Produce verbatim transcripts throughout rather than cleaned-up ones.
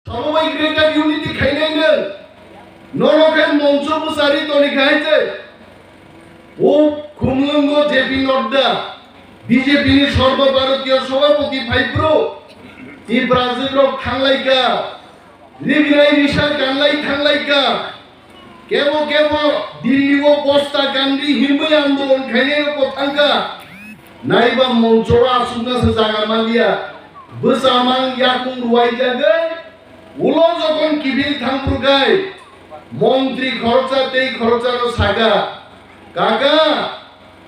Sababai greater unity khainai nwng. Nono khe moncho bwchari toni khai se. O khumlwngo J P Nadda, B J P ni Sarba Bharatiya Sabhapati phaiphru. Tiprajwk rok thanglaika. Rignai risa kanlai thanglaika. Kebo kebo Delhi o bosta kanri hinwi andolon khainai rok thangkha. Naiba moncho o aswkna se jaga manliya. Bwchamang yakung ruwai jagwi. Ulo jokon kiphil thangphru kai, montri khoroksa tei khoroksano saka, "Kaka,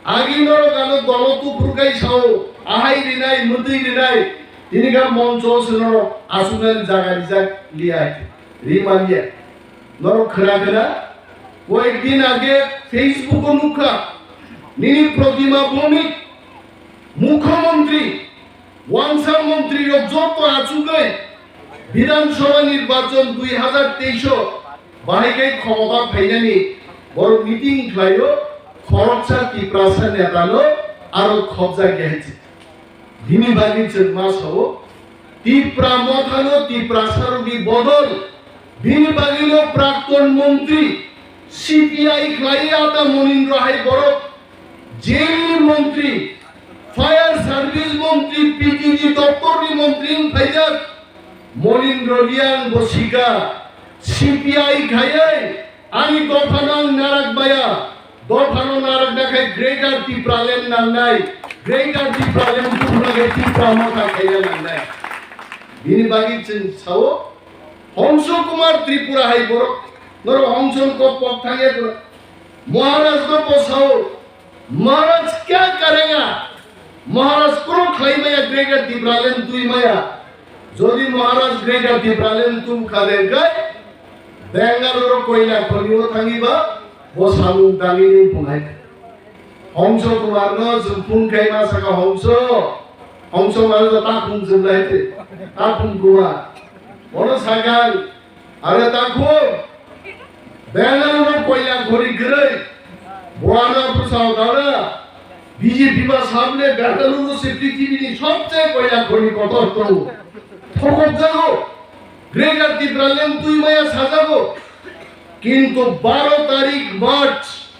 agi norok ano dolo tuphru kai sao, ahai rinai, mwtwi rinai, tini kha moncho se norok aswknani jaga rijak liya, ri manliya." Norok khna khna, koyek din age Facebook o nukha, nini Protima Bhowmik, Mukhyamantri, Wangsa montri rok joto achugwi Bidhan Sabha nirbachon dui hazar teis o bahai khe khomota phainani borok meeting khlaio, khoroksa Tiprasa netano aro khobjak ya hinwi. Bini bagwi chwng ma sao, Tipra mothano Tiprasa rokni bodol, bini bagwino prakton montri, C P I khlaiwi ata Monindra hai borok, Jail ni montri, Fire Service montri, P T G doptor ni montri wng phaijak Monindra Reang bo sika, C P I khaiwi ani dophano ang narak maya, dophano narak nakhai Greater Tipraland nangnai, Greater Tipraland tubuna khe Tipra motha khaina nangnai. Bini bagwi chwng sao, Hongso Kumar Tripura hai borok, norok Hongso ni kok pok thangya tuna. Maharaj no bosao, Maharaj kya karega? Maharaj kunu khlai maya Greater Tipraland twi maya. Jodi Maharaj Greater Tipraland twi khade kai, Bangalore koila khoni o thangi ba, bo samung tangi ni punai. Hongso Kumar no jung phung kai ma saka Hongso. Hongso Kumar no ta phung jung lai te, ta phung Kumar. Ono saka Are takhuk, Bangalore o koila khoni kwrwi, boana bwsao dara, B J P ba samne Bangalore se prithibini sobse koila khoni kotor tongo. Thokok jago, Greater Tipraland twi maya sajago, kintu baro tarik March,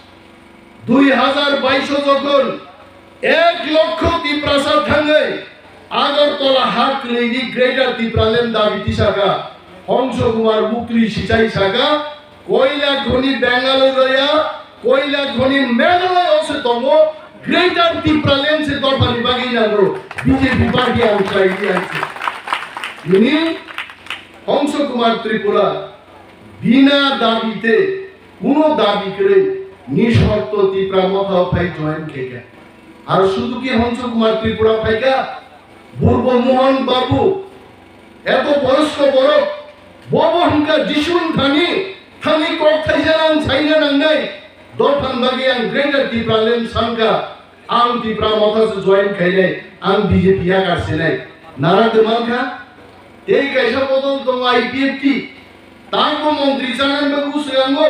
Dui hazar bais o jokhon ek lokho Tiprasa thangwi Agartala ha kwlwini Greater Tipraland dabi tisakha, Hongso Kumar Mukri sichai sakha, koila khoni Bangalore ya, koila khoni Meghalaya o se tongo, Greater Tipraland se dophani bagwi nango, B J P party ang khlai di ang se. Nini Hongso Kumar Tripura bina dabi te Kuno dabi kwrwi, ni shorto Tipra Motha o phai join khe kha. Ar sudu ki Hongso Kumar Tripura phai kha, Burbo Mohan Babu, eto boyosko borok, bobo hwnkha Jisun thani, thani kok thaisa ang saina nangnai, dophani bagwi ang Greater Tipraland sankha. Ang Tipra Motha se join khainai, ang B J P yakar sinai. Nara de mankha, tei kaisa bodol tongo I P F T. Tangbo montri chanani bagwi swkango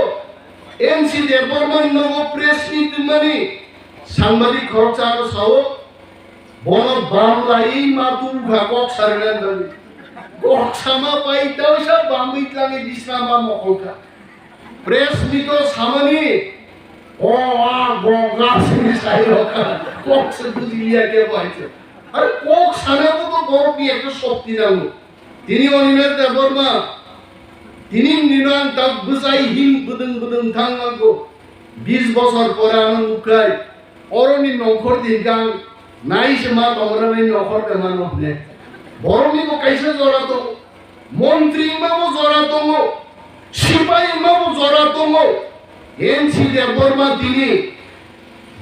N C Debbarma nogo press meet tongmani. Sangbadik khoroksa ano sao, bono bam lai ma tubukha kok sarinani bagwi. Kok sama pai tausa bamwi tlangwi bisna ma mokolkha. Press meet o samani, o, a, go, ga, sini sai rok. Kok se buji liya ke bai se. Are kok sana bo to borok ni ekta shokti nango. Tini Animesh Debbarma, tini ni nang tak bwsai hin bwdwng bwdwng thang nango. Bis bosor pore ano nukhai. Oroni nongkhor din kang nai se ma tongrani nongkhor de mano hne. Borokni bo kaisa jora tongo. Montri wngma bo jora tongo. Sipai wngma bo jora tongo. N C Debbarma tini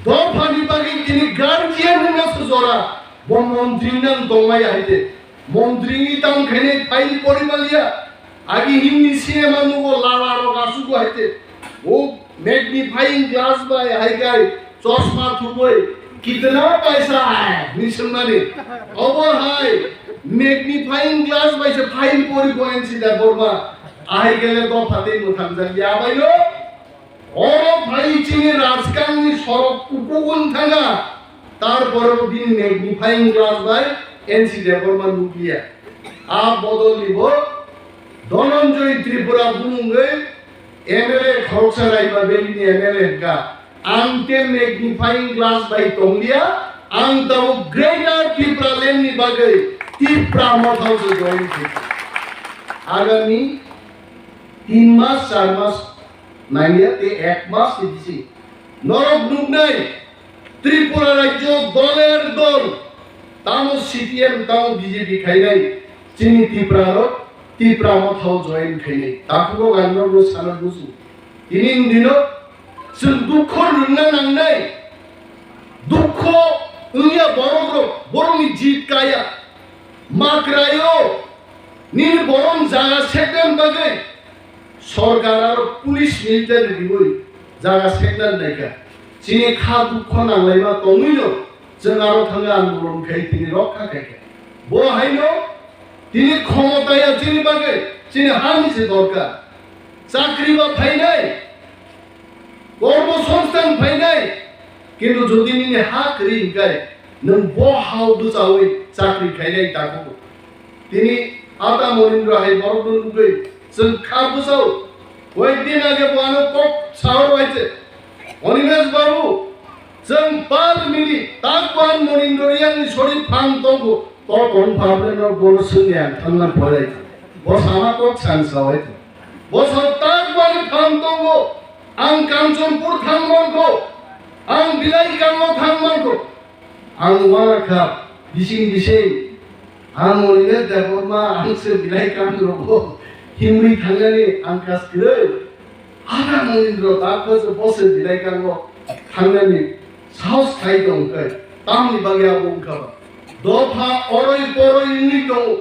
dophani bagwi tini guardian wngna se jora. Bo montri nang tongmai hai de. Montri ni tang khainai file pori maliya. Agi Hindi cinema nugo lala rok asugo hai de. O magnifying glass bai hai kai chosma thubui kitna paisa hai hinwi swngmani. Obo hai magnifying glass bai se file pori bo N C Debbarma. Ahai kele dopha tei mwthang jak ya bai no. Oro phai chini Rajkang ni sorok kukugun thanga. Tarpore bo bini magnifying glass bai N C Debbarma nukliya. A bodol ni bo Tripura bumungwi M L A khoroksa Raima Valley ni M L A wngkha. Ang te magnifying glass bai tonglia, ang tabuk Greater Tipraland ni bagwi Tipra Motha o se join khaikha. Agami tin mas, char mas nangya, tei ek mas ni bising norok nuknai Tripura rajyo doler dol, tamo C P M, tamo B J P khainai, chini Tipra rok Tipra Motha o join khainai. Takhuk rok ang norok sana busu. Tini wngdino chwng dukho rwngna nangnai. Dukho wngya borok rok, borok ni jit kaya. Makrayo, nini borom jaga sekna bagwi sorkar aro police military riwi jaga sekna naikha. Chini kha dukho nanglaima tongwino chwng aro thangwi andolon khai tini rokha khaikha. Bo haino tini khomotaya chini bagwi chini hani se dorkar. Chakri ba phainai, kormo songsthan phainai, kintu jodi nini ha kwrwi hwnkhe nwng bo hao bwchaui chakri khainai takhuk. Tini ata Monindra hai borokno nugwi chwng kha bwchao. Koyekdin age bo ano kok sao rwai se, "Animesh babu, chwng pal mili takban Monindra yang ni sori phang tongo, to tong phabre no bono sungni ang thangna phorai." Bo sama kok sang sao hai. Bo sao takban phang tongo, ang Kanchanpur thang mankho, ang Bilai kango thang mankho. Ang uanakha bising bising, ang Monindra Debbarma, ang se Bilai kang rogo himri thangnani ang kas kwrwi. Ada Monindra Debbarma se bo se Bilai kango thangnani sahos khai tong khe, tamni bagwi abo wngkha ba. Dopha oroi poroi wngwi tongo.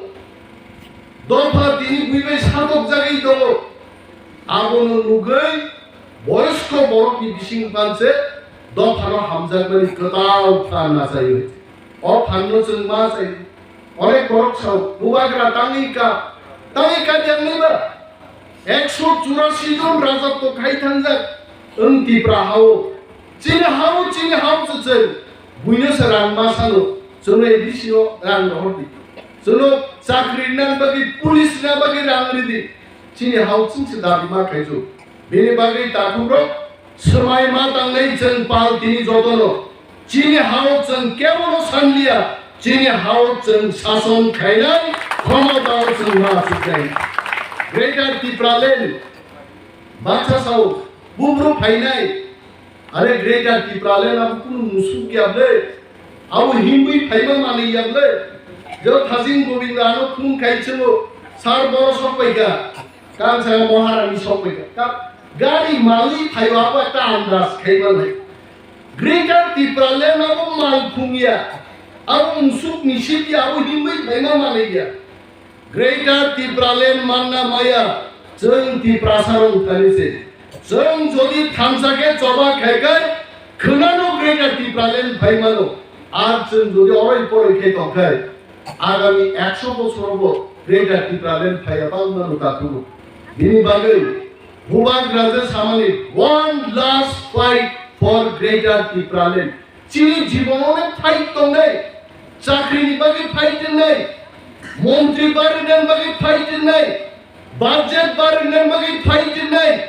Dopha tini bui bai satok jagwi tongo. Abono nugwi boyosko borokni bising panse dophano hamjakmani kwtal phan nachaio. O phanno chwng ma chai. Onek borok sao, "Bubagra tangwi ka, tangwi ka tiyang nai ba?" Ekso churasi jon rajatw khai thangjak wng Tipra hao. Chini hao, chini hao se chwng. Buino se rang ma sano. Chwngno A D C o rang rohor di. Chwngno chakri rwna bagwi, police rwna bagwi rang ridi. Chini hao chwng se dabi ma khaiju. Bini bagwi takhukrok swmai ma tangnai chwng pal tini jotono. Chini hao chwng kebono sanliya, chini hao chwng sason khainai, khomotao chwng ma suknai. Greater Tipraland, baksa sao, bubruk phainai, are Greater Tipraland abo kunu musuk ya ble, abo himwi phaima manwi ya ble. Jo Thajing Govinda ano phone khai chwngo, "Sir, boro sok paikha." Kansanga Maharani sokphaikha. Ka-, gari malwi phaio abo ekta andaz khaimanai. Greater Tipraland abo malkhungya. Abo musuk ni city abo himwi phaima manaiya. Greater Tipraland manna maya chwng Tiprasa rok thani se. Chwng jodi thansa khe choba khaikai khwnano Greater Tipraland phaimano. Ar chwng jodi oroi poroi khe tongkhai. Agami ekso bochorobo Greater Tipraland phaiya bangmano takhuk. Bini bagwi Bubagra je samani one last fight for Greater Tipraland. Chini jibono fight tongnai. Chakrini bagwi fight tongnai. Montri barwi bagwi fight tongnai. Budget barwi bagwi fight tongnai.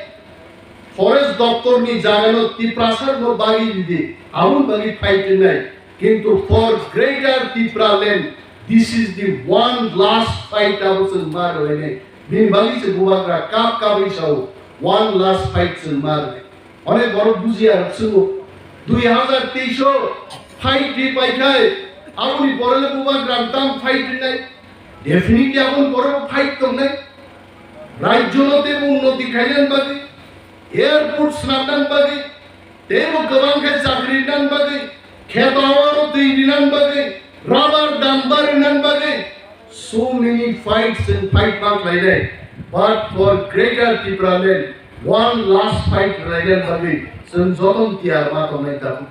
Forest doptor ni jaga no Tiprasa no bagi didi, aboni bagi fight rinai. Kintu for Greater Tipraland, this is the one last fight abo chwng ma rwlainai. Bini bagi se Bubagra kap kap wi sao, one last fight chwng ma rwnai. Onek borok bujiya rok chwngo, dui hazar teis o fight ri paikhai, aboni pore le Bubagra tam fight rinai. Definitely aboni pore fight tongnai. Rajyo no tebo unnoti khainani bagwi, airport swnamnani bagwi, teibo kwbang khe chakri rinani bagwi, kheto hawano twi rinani bagwi, rubber dam barinani bagwi, so many fights and fight ma khlainai. But for Greater Tipraland, one last fight khlainani bagwi chwng jotono tiyar ma tongnai tabuk.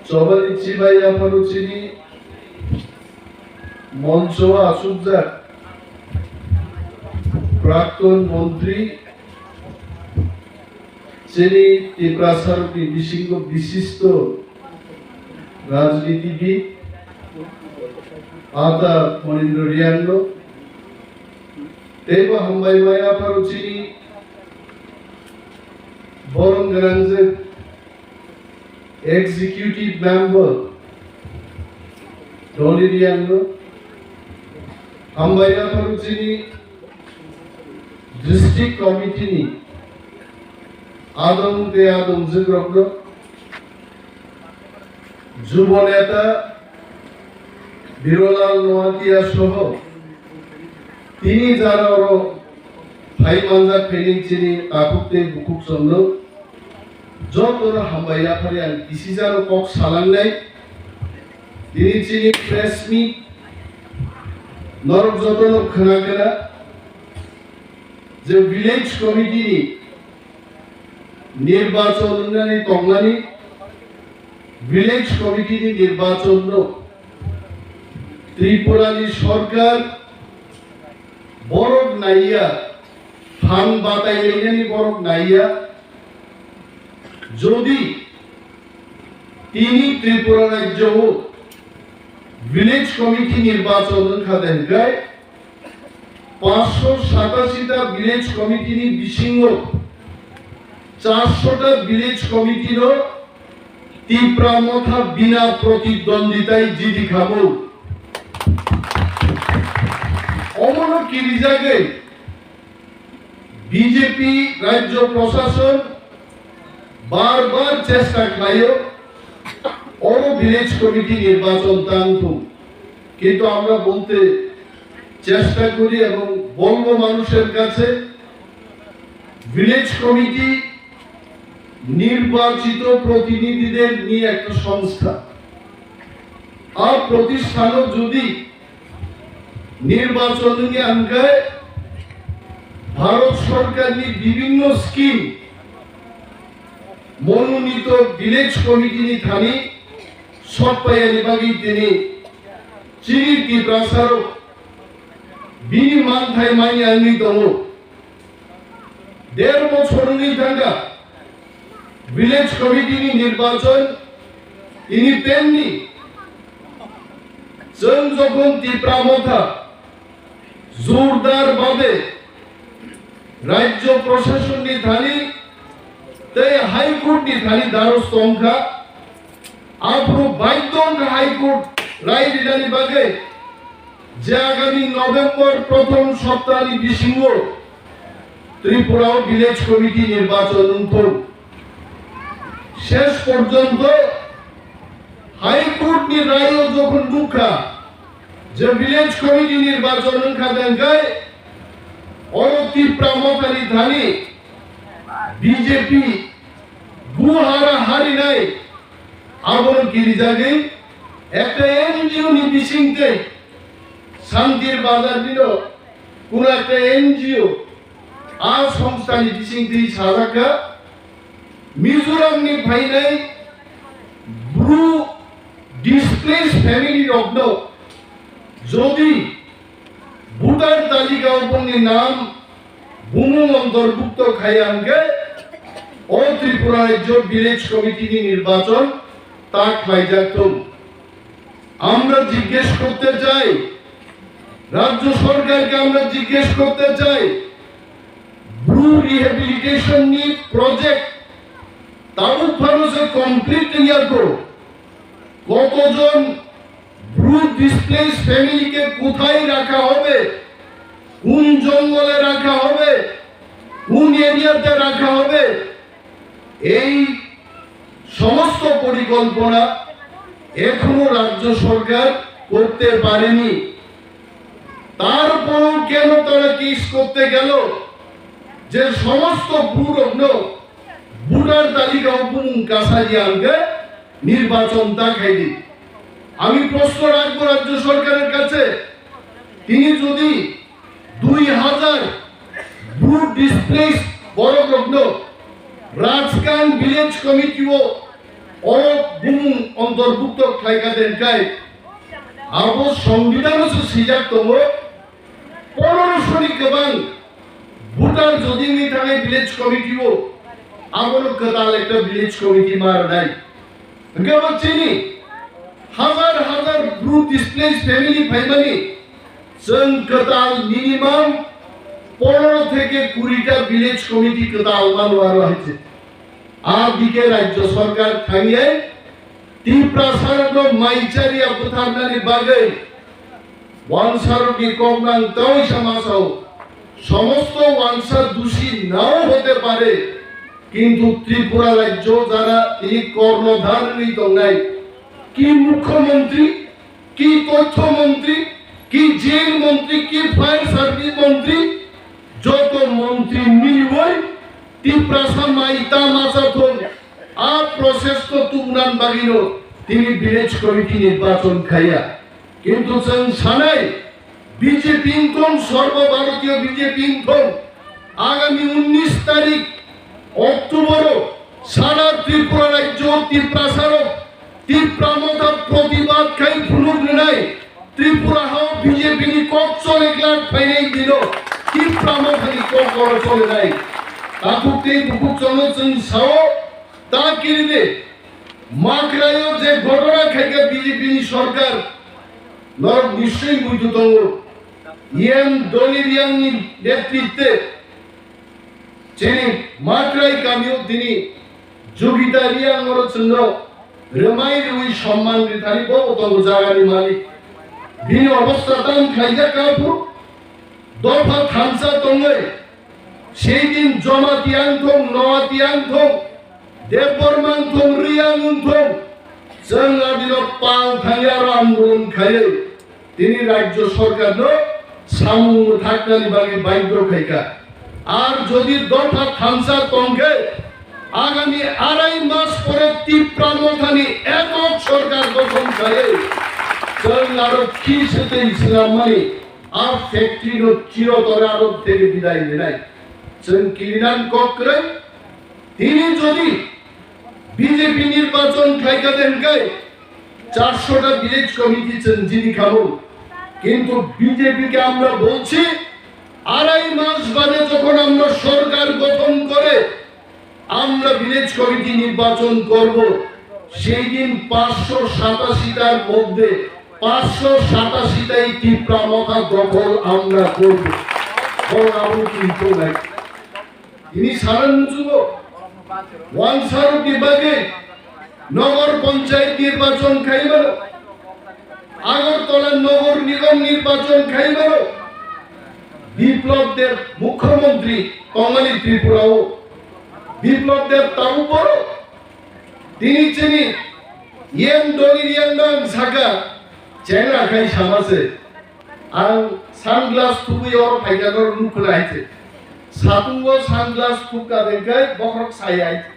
Chobani chibai yaphano chini moncho o achukjak Prakton Montri, chini Tiprasa rokni bisingo bishisto rajnitibid Ata Monindra Riang no, Teibo hambai maya pharo chini borom gwnang je executive member Dolly Riang no, hambai maya pharo chini district committee ni adong tei adongjwk rok no, Jubo neta Birolal Noatia soho tini jara oro phai manjak phaini chini takhuk tei bukhuk chwngno jotono hambai yaphari ang kisijano kok salangnai. Tini chini press meet norok jotono khna khna je village committee ni nirbachon wngnani tongnani village committee ni nirbachon no Tripura ni sorkar borok naiya, phan batai lainani borok naiya. Jodi tini Tripura rajyo o village committee nirbachon wngkha de hwnkhe, paanshsho satashi ta village committee ni bisingo charshota village committee no Tipra Motha bina protidwanditai jidi khamu. Omono kirijagwi B J P rajyo prashason bar bar chesta khlaio, oro village committee nirbachon tang thung, kintu amra bolte chesta kori ebong bolbo manusher kache village committee nirbachito protinidhider ni ekta songstha. A protisthanw jodi nirbachon wngya hwnkhe Bharat Sorkarni bibhinno scheme mononito village committee ni thani sotpayani bagwi tini chini Tiprasarok bini manthai manya wngwi tongo. Der bochor wngwi thangkha village committee ni nirbachon, tini penni chwng jokhon Tipra Motha jordar babe rajyo prashason ni thani tei High Court ni thani daros tongkha, aphuru baidhyo wngkha High Court rai rinani bagwi. Je agami November prothom soptani bisingo Tripura o village committee nirbachon wngthung. Shesh porjonto High Court ni rayo jokhon nukha je village committee nirbachon wngkha de hwnkhe oro Tipra Mothani thani B J P guhara harinai. Abono kirijagwi ekta N G O ni bisingtwi Santir Bazar nino kuno ekta N G O a songstha ni bisingtwi sajakha Mizoram ni phainai Bru displaced family rokno jodi Voter talika o bongni nam bumung ontorbukto khaiya hwnkhe o Tripura rajyo village committee ni nirbachon ta khlaijak thung. আমরা জিজ্ঞেস করতে চাই, রাজ্য সরকারকে আমরা জিজ্ঞেস করতে চাই, ব্রু রিহ্যাবিলিটেশন নি project tabuk phano se complete wngya kho? কতজন ব্রু ডিসপ্লেসড ফ্যামিলিকে কোথায় রাখা হবে, কোন জঙ্গলে রাখা হবে, কোন এরিয়াতে রাখা হবে, এই সমস্ত পরিকল্পনা এখনো রাজ্য সরকার করতে পারেনি। তারপরেও কেন তারা কেস করতে গেল যে সমস্ত ব্রু রত্ন ভোটার তালিকা ও বুমুং কাছারিয়া আনতে নির্বাচন তা খাইনি। আমি প্রশ্ন রাখবো রাজ্য সরকারের কাছে, তিনি যদি দুই হাজার ব্রু ডিসপ্লেসড বড় লগ্ন রাজকাং ভিলেজ কমিটিও অরক বুমুং অন্তর্ভুক্ত খাইকা দেন খাই, abo সংবিধান সে সিজাক তমো পনেরোশো ni kwbang voter jodi wngwi thangnai village committee o, abono kwtal ekta village committee ma rwnai. Hwnkhe bo chini hazar hazar bru displaced family phaimani, chwng kwtal minimum পনেরো থেকে কুড়িটা village committee kwtal mano aro hai se. Adike rajyo sorkar thangwi Tiprasarokno maichari bwtharnani bagwi wansarokni kok nang tei sama sao. সমস্ত ওয়ানসা দোষী নাও হতে পারে, কিন্তু ত্রিপুরা রাজ্য যারা এই কর্ণধার tongnai, কি মুখ্যমন্ত্রী, কি তথ্যমন্ত্রী, কি জেল মন্ত্রী, কি ফায়ার সার্ভিস মন্ত্রী, যত মন্ত্রী মিলিয়ে Tiprasa mai tama sa thung, a process ko tubunani bagwino tini village committee nirbachon khaiya. Kintu chwng sanai, B J P wngthung, Sarbo Bharatiyo B J P wngthung, agami unnish tarik October o sara Tripura rajyo Tiprasarok Tipra Motha protibad khai phunuk rwnai, Tripura hao B J P ni kok chole glak phainai dino Tipra Motha ni kok oro chole nai. Takhuk tei bukhuk chwngno chwng sao, ta kiri de. Makraio je ghotona khaikha B J P ni sorkar, norok nischoi buidu tongo. Yen Doni Riang ni netritwe chini Makrai kamio tini Jugita Riang oro chwngno rwmai rwui somman rithani bo bo tongo jagani malik. Bini obostha tam khlaijak kha phuru dopha thansa tongwi Seidin Jamatia wngthung, Noatia wngthung, Debbarma wngthung, Riang wngthung, chwng adino pal thangya aro andolon khaiwi tini rajyo sorkarno samung mwthaknani bagwi baidhyo khaikha. Ar jodi dopha thansa tongkhe, agami arai mas pore Tipra Mothani ekok sorkar gothon khaiwi chwng aro khi swtwi swlammani a factory no chirotore aro theke bidai rinai. Chwng kilinan kok kwrwi, tini jodi B J P nirbachon khlaikha de hwnkhe charsho ta village committee chwng jini khamung. Kintu B J P ke amra bolchi, arai mas bade jokhon amra sorkar gothon kore, আমরা village committee নির্বাচন করব, সেই দিন পাঁচশো সাতাশিটার মধ্যে পাঁচশো সাতাশিটাই তিপ্রা মথা দখল আমরা করব। বড় আবু কিন্তু নাই। Tini sana muchugo, wansarok ni bagwi nogor panchayat nirbachon khaimano, Agartala nogor nigom nirbachon khaimano, Biplab Deb mukhyamantri tongmani Tripura o, Biplab Deb tabuk boro tini chini yen doni riang dang saka chengra khai sama se. Ang sunglass thubui oro phaikha norok nukla hai se. Satungo sunglass thubka bengkai bokhorok sai hai se.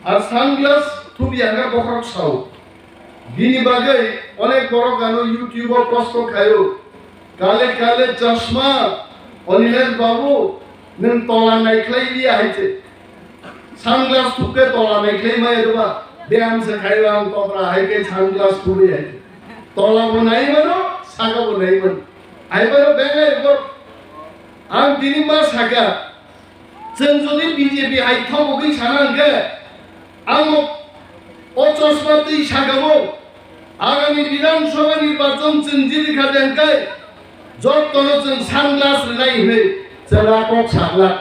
Ar sunglass thubi anga bokhorok sao. Bini bagwi onek borok ano YouTube o post khaio. Kale kale chashma, Anilesh babu, nwng tola naikhlai liya hai se. Sunglass thubkhe tola naikhlai maya doba. Beyam se khaio ang topra hai khe sunglass thubui hai. Tola bo nai mano, saka bo nai mano. Hai mano bengai bo. Ang tini ma saka. Chwng jodi B J P hai thok wngwi sana hwnkhe, ang o chosma twi sakabo, agami Bidhan Sabha nirbachon chwng jili kha de hwnkhe, jottono chwng sunglass rwnai hwnwi chwla kok saglak.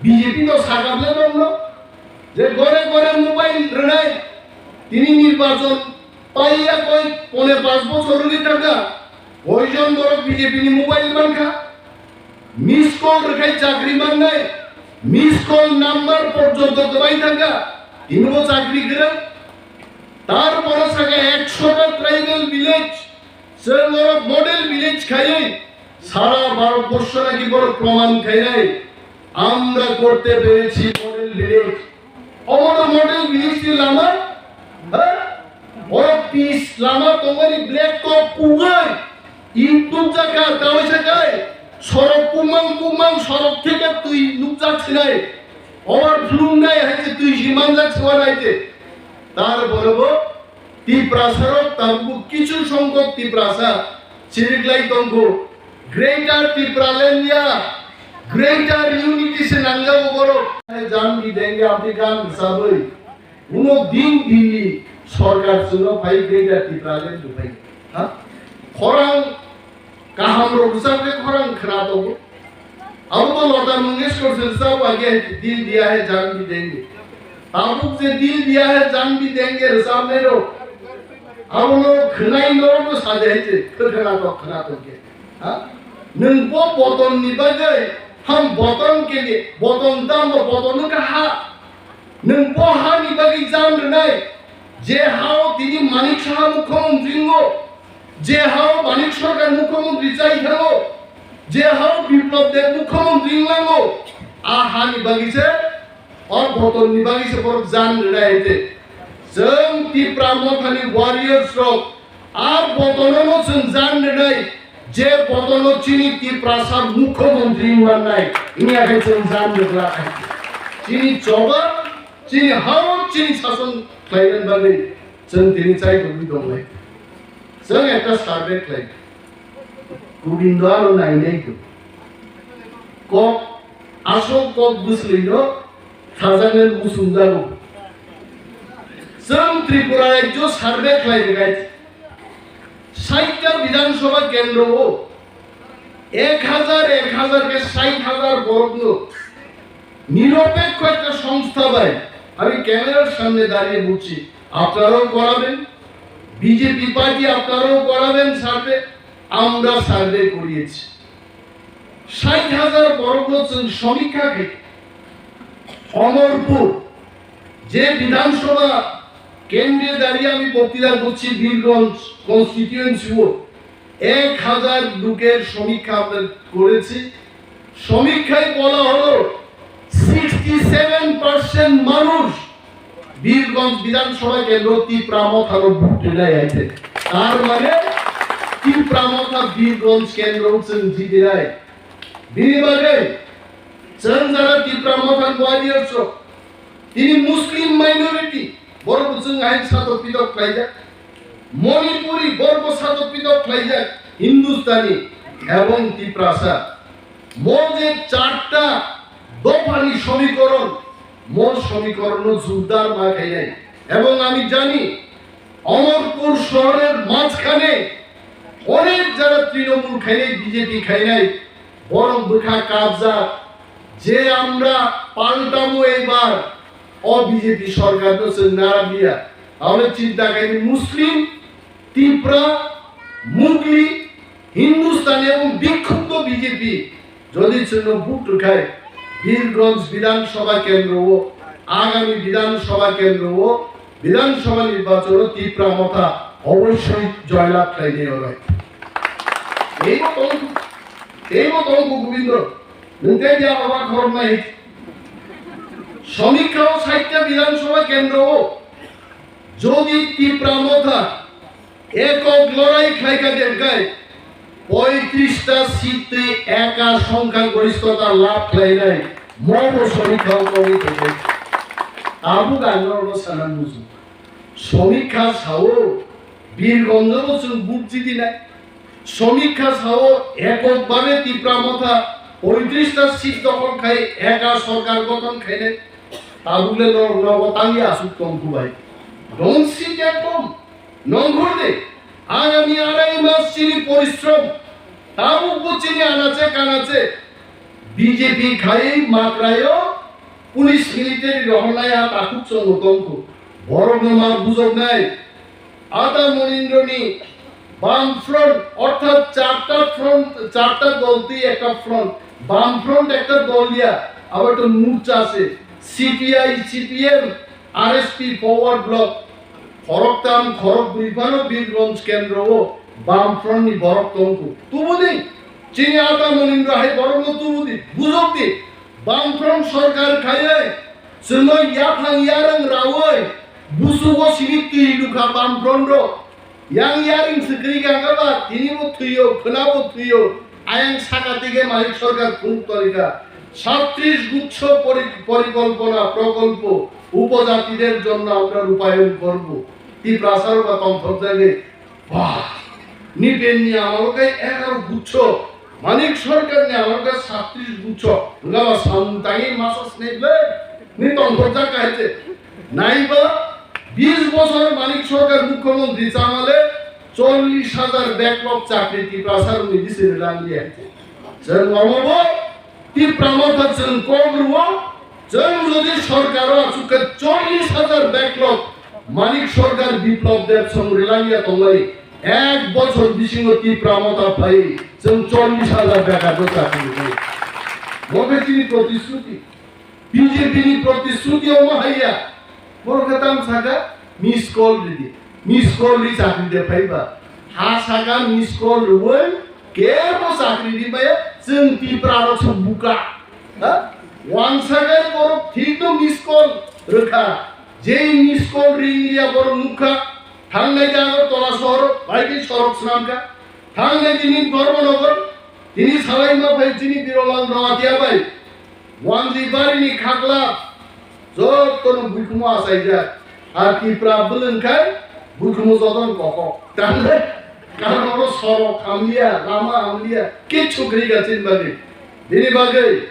B J P no sakable nokno je gore gore mobile rwnai, tini nirbachon paiya koi pone panch bochor wngwi thangkha, koijon borok B J P ni mobile mankha? Miss call rwkhai chakri mannai, miss call number porjonto kwbai thangkha, tinibo chakri kwrwi. Tarpore saka ekshota tribal village, chwng oro model village khaiwi sara Bharat borsho naki borok proman khainai, আমরা করতে পেরেছি model village. Omo to model village ni lama? Ha? Oro pis lama tongmani black top kubai. Ip nukjakha, tawai sakai. Sorok kumang kumang sorok theke twi nukjak sinai. Overflow nai hai se twi si manjak siwa nai te. Tarpore bo Tiprasarok tabuk kichu songkok Tiprasa chiriklai tongkho. Greater Tipraland ya, Greater Unity se nangjago borok. Jang ni denge apni gan hisabwi. Uno din din ni sorkar chwngno phai Greater Tipraland rwphai. Ha? Khorang kaham rok rwchapre khorang khna tongo. Abo to Lata Mangeshkar se rwchap age, Dil Diya Hai Jaan Bhi Denge. Tabuk je Dil Diya Hai Jaan Bhi Denge rwchapnai rok, abono khwnai norok no saja hai se, khwkhwna tok khwna tok khe. Ha? Nwng bo boton ni bagwi, ham boton ke liye, boton dam bo boton no ka ha. Nwng bo ha ni bagwi jaan rwnai, je ha o tini Manik Saha mukhyamantri wngo, je ha o Manik Sarkar mukhyamantri chai thango, je ha o Biplab Deb mukhyamantri wnglango, a ha ni bagwi se, o boton ni bagwi se borok jaan rwnai hai se. Chwng Tipra Motha ni warriors rok, a botono no chwng jaan rwnai, je botono chini Tiprasa mukhyamantri wng mannai, wngya khe chwng jaan rwgwlak hai. Chini choba, chini ha o chini sason khlaina bagwi chwng tini chai tongwi tonglai. Chwng ekta survey khlai. Gobindo ano nainai kho. Kok, asol kok bwswlwino sajaknai muchung jago. Chwng Tripura rajyo survey khlai rwkha. Sait ta Bidhan Sabha kendro o ek hajar, ek hajar khe sait hajar borokno নিরপেক্ষ একটা সংস্থা ভাই, আমি ক্যামেরার সামনে দাঁড়িয়ে বলছি, আপনারাও করাবেন, বিজেপি পার্টি আপনারাও করাবেন সার্ভে। আমরা সার্ভে করিয়েছি। ষাট হাজার বর্গ সমীক্ষা থেকে অমরপুর যে বিধানসভা কেন্দ্রে দাঁড়িয়ে আমি বক্তৃতা করছি, বীরগঞ্জ কনস্টিটিউয়েন্সিও এক হাজার লোকের সমীক্ষা আমরা করেছি। সমীক্ষায় বলা হলো, সিক্সটি সেভেন পার্সেন্ট মানুষ বীরগঞ্জ বিধানসভা কেন্দ্র তিপ্রা মথানো ভোট নাই আছে। তার মানে তিপ্রা মথা বীরগঞ্জ কেন্দ্র হচ্ছে জিতে নাই। বিনিময়ে চন্দ্রা তিপ্রা মথান বয়ালিয়ার তিনি মুসলিম minority, borok bo chwng hai satok pitok khlaijak. Manipuri, borok bo satok pitok khlaijak. Hindustani ebong Tiprasa. Mo je charta dophani somikoron, mo somikoronno jordar ma khainai. Ebong ami jani, Amarpur শহরের মাঝখানে অনেক যারা তৃণমূল খাইনাই, বিজেপি খাইনাই, বরং বৃথা কাবজা যে আমরা পাল্টাবো এবার, অ বিজেপি সরকার তো নারাবিয়া। তাহলে চিন্তা করি মুসলিম, তিপ্রা, মুগলি, হিন্দুস্তানি এবং বিক্ষুব্ধ বিজেপি যদি চিহ্ন ভোট উঠায়, বীরগঞ্জ বিধানসভা কেন্দ্র ও আগামী বিধানসভা কেন্দ্র ও বিধানসভা নির্বাচন তিপ্রা মথা অবশ্যই জয়লাভ খাইতে হবে। এই মতো, এই মতো অঙ্ক গোবিন্দ, নতে দিয়া বাবা খরম নাই। সমীক্ষা ও সাহিত্য বিধানসভা কেন্দ্র ও যদি তিপ্রা মথা একক লড়াই খাইকা দেখায়, পঁয়ত্রিশটা সিটে একা সংখ্যাগরিষ্ঠতা লাভ খাইলাই, মব সমীক্ষা করি থেকে। আবু গাঙ্গর সানা বুঝু। সমীক্ষা সাও, বীরগঞ্জ বসুন বুট জিতি নাই। সমীক্ষা সাও এককভাবে তিপ্রা মথা পঁয়ত্রিশটা সিট দখল খাই একা সরকার গঠন খাইলে তাবুলে নরক নরক তাঙ্গি আসুক তমকু ভাই। Don't sit at home. নংঘুরদে, আগামী আড়াই মাস চিনি পরিশ্রম, তাবুক বুচিনি আনাচে কানাচে, বিজেপি খাই মাত্রায়ও পুলিশ মিলিটারি রহনায় আর তাকুক চঙ্গ তমকু। বড় নমার বুঝক নাই। আদা মনীন্দ্রনি বাম ফ্রন্ট, অর্থাৎ চারটা ফ্রন্ট, চারটা দলতেই একটা ফ্রন্ট। বাম ফ্রন্ট একটা দল ইয়া, আবার একটা মোর্চা আছে, CPI, CPM, RSP, forward block. খড়গতাম, খড়গপুর, ইফানো বীরগঞ্জ কেন্দ্র ও বাম ফ্রন্ট নি বরক তমকু। তুবুদি, চিনি আদা মনীন্দ্র হাই বরক নো তুবুদি, বুঝক দি, বাম ফ্রন্ট সরকার খাইয়ে, চুনো ইয়াফাং ইয়ারং রাওই, বুসুগো সিনি তুই লুখা বাম ফ্রন্ট র, Yang yaring se kri ganga ba, tini bo thuyo, khwna bo thuyo. Ayang saka tige Manik Sarkar phunuk torika. সাতত্রিশ গুচ্ছ পরি-, পরিকল্পনা, প্রকল্প উপজাতিদের জন্য আমরা রূপায়ণ করব। Tiprasa rok ba tongthok jagwi, bah, nipen ni amalo khe egaro guchcho, Manik Sarkar ni amalo khe সাতত্রিশ গুচ্ছ, wngkha ba samung tangwi masa snai ble, ni tongthok jak kahai se. Naiba, বিশ বছর মানিক সরকার মুখ্যমন্ত্রী চামালে চল্লিশ হাজার ব্যাকলগ চাকরি টিপ্রাসার উনি দিছে রান দিয়ে আছে। স্যার, নমব, Tipra Motha chwng kok rwo, chwng jodi sorkaro achukha chollish hajar backlog, Manik Sarkar, Biplab Deb song rwlangya tongmani, ek bochor bisingo Tipra Motha phai chwng chollish hajar bekarno chakri rwnai. Bo khe chini protishruti. B J P ni protishruti omo haiya. Borok khe tamo saka, miss call ridi. Miss call ri chakri de phaiba. Ha saka miss call rwui kebo chakri ri maya, chwng Tipra rok se buka. Ha? Wangsa gai borok thik no miss call rwkha. Jei miss call ri ya borok nukha. Thangnai de Agartala sohor, bai khe sorok swnamkha. Thangnai tini Dharmanagar, tini salaima phai chini Birolal Jamatia bai. Wanjwi barini khakla, jotono buikhumo achaijak. Ar Tipra bwlwng khai buikhumo jotono kokok. Tangwi karon oro sorok hamliya, lama hamliya, kichu kwrwi ga chini bagwi. Bini bagwi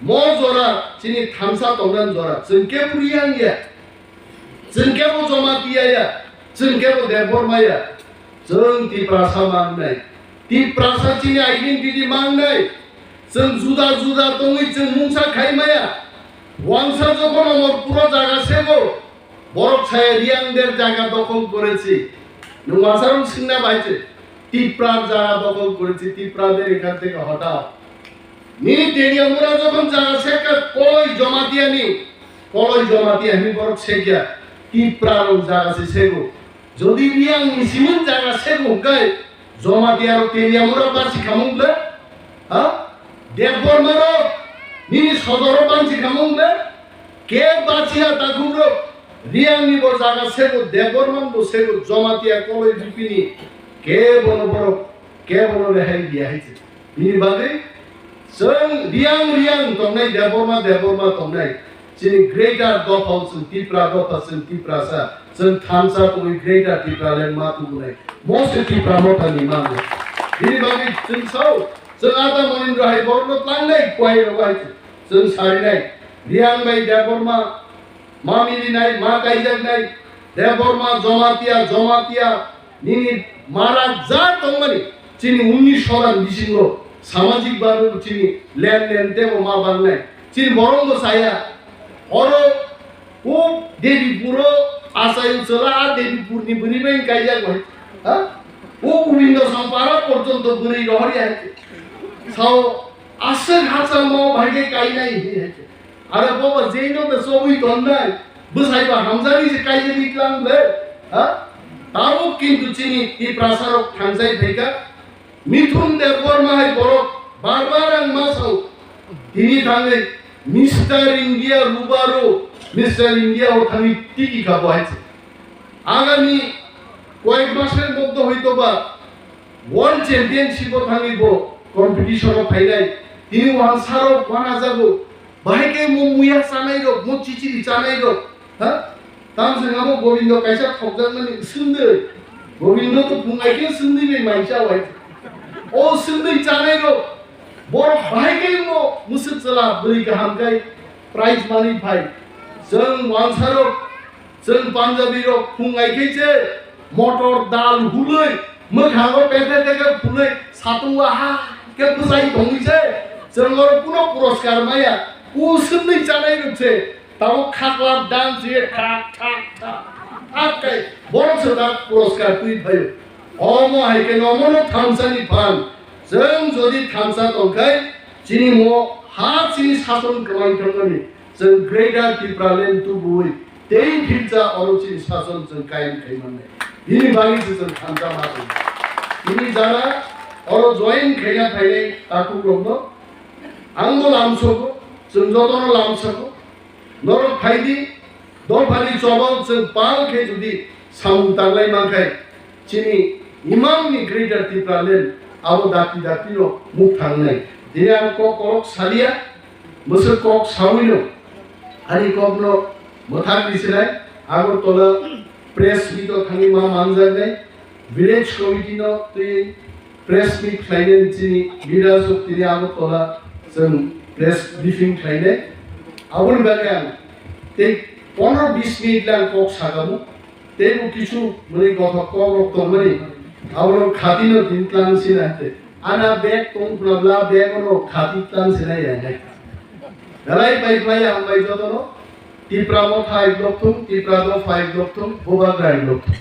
mo jora chini thansa tongnani jora. Chwng kebo Reang ya. Chwng kebo Jamatia ya, chwng kebo Debbarma ya, chwng Tiprasa mangnai. Tiprasa chini identity mangnai. Chwng juda juda tongwi chwng mungsa khai maya. Wangsa jokhon Amarpuro jaga sego, borok saya Reang der jaga dokhol korechi. Nwng wangsa rok swngna bai se, Tipra jaga dokhol korechi, Tipra der ekhan theke hotao. Nini Teliamura jokhon jaga sekha Koloi Jamatia ni, Koloi Jamatia ni borok sekya, Tipra rok jaga se sego. Jodi Reang ni simin jaga sego hwnkhe Jamatia rok Teliamura basi khamung ble? Ha? Debbarma rok nini sodoro bansi khamung ble? Ke basiya takhuk rok Reang ni bo jaga sego, Debbarma ni bo sego, Jamatia Koloi Bipini ke bono borok Kebono rehai diya hai se. Bini bagwi chwng Reang Reang tongnai, Debbarma Debbarma tongnai. Chini greater dopha chwng Tipra dopha chwng Tiprasa. Chwng thansa tongwi greater Tipraland ma tubunai. Mo se Tipra Motha ni mango. Bini bagwi chwng sao, chwng Ada Monindra hai borokno tlangnai, kuai rok hai chwng sarinai. Reang bai Debbarma ma milinai, ma kaijaknai, Debbarma, Jamatia, Jamatia, nini mara ja tongmani, chini unnish sodan bisingo samajik babe chini len len tebo ma bangnai. Chini borok bo saya, oro o Devi puro achai uchala a Devi purni bwrwi bai kaijak bai, ha? O Gobindo Sampara porjonto bwrwi rohori hai. Sao aswk hachal mo bai khe kainai hinwi hai. Aro bobo jeino de chobwi tonnai, bwsaiba hamjani se kaijagwi tlang le, ha? Tabuk kintu chini Tiprasa rok thangjai phaikha. Mithun Debbarma hai borok bar bar ang ma sao. Tini thangwi Mister India Rubaru, Mister India o thangwi tiki kha bo hai se. Agami koyek maser moddhe hoyto ba World Championship o thangwi bo competition o phainai. Tini wansarok wanajago. Bahai khe mo muya chanai rok, mo chichiri chanai rok. Ha? Tamswng amo Gobindo kaisa thokjakmani swngdwi. Gobindo to phungai khe swngdwi bai maisa wai. O swngdwi chanai rok. Borok bahai khe mo mwswk chwla bwrwi kaham khai prize manwi phai. Chwng wansarok Chwng Punjabi rok phung ai khe se motor dal hulwi, mwkhango pethe teke phulwi, satung wa ha khe bwsai tongwi se. Chwng oro kuno puraskar maya, u swmnwi chanai rwk se. Tabuk khakla dance ye thak thak thak thak kai borok se da puraskar twi phaio. Omo hai khe nomono thansa ni phan. Chwng jodi thansa tongkhai, chini mo ha chini sason kwmai thangmani. Chwng Greater Tipraland tubui tei philsa oro chini sason chwng kaiyam khai mannai. Bini bagwi se chwng thansa ma tong. Bini jara oro join khaina phainai takhuk rokno ang bo lamsogo, chwng jotono lamsogo. Norok phaidi, dophani chobao chwng pal khe jodi samung tanglai mankhai, chini imang ni Greater Tipraland abo dakti dakti no muk thangnai. Tini ang kok kolok salia, mwswk kok sawi no, ani kok no mwthang ni sinai, Agartala press meet o thangwi ma manjaknai, village committee no twi press meet khlainani chini leaders rok tini Agartala chwng press briefing khlainai. Aboni bagwi ang tei pondro bis minute lang kok sakamu. Tei bo kisu mani gothok kok rok tongmani. Aborok khatino tini tlang sina hete. Ana bag tong khna bla bag ono khati tlan sinai ya nai. Dalai pai pai ya hambai jotono. Tipra mo phai blok thung, Tipra do phai blok thung, Bubagra blok thung.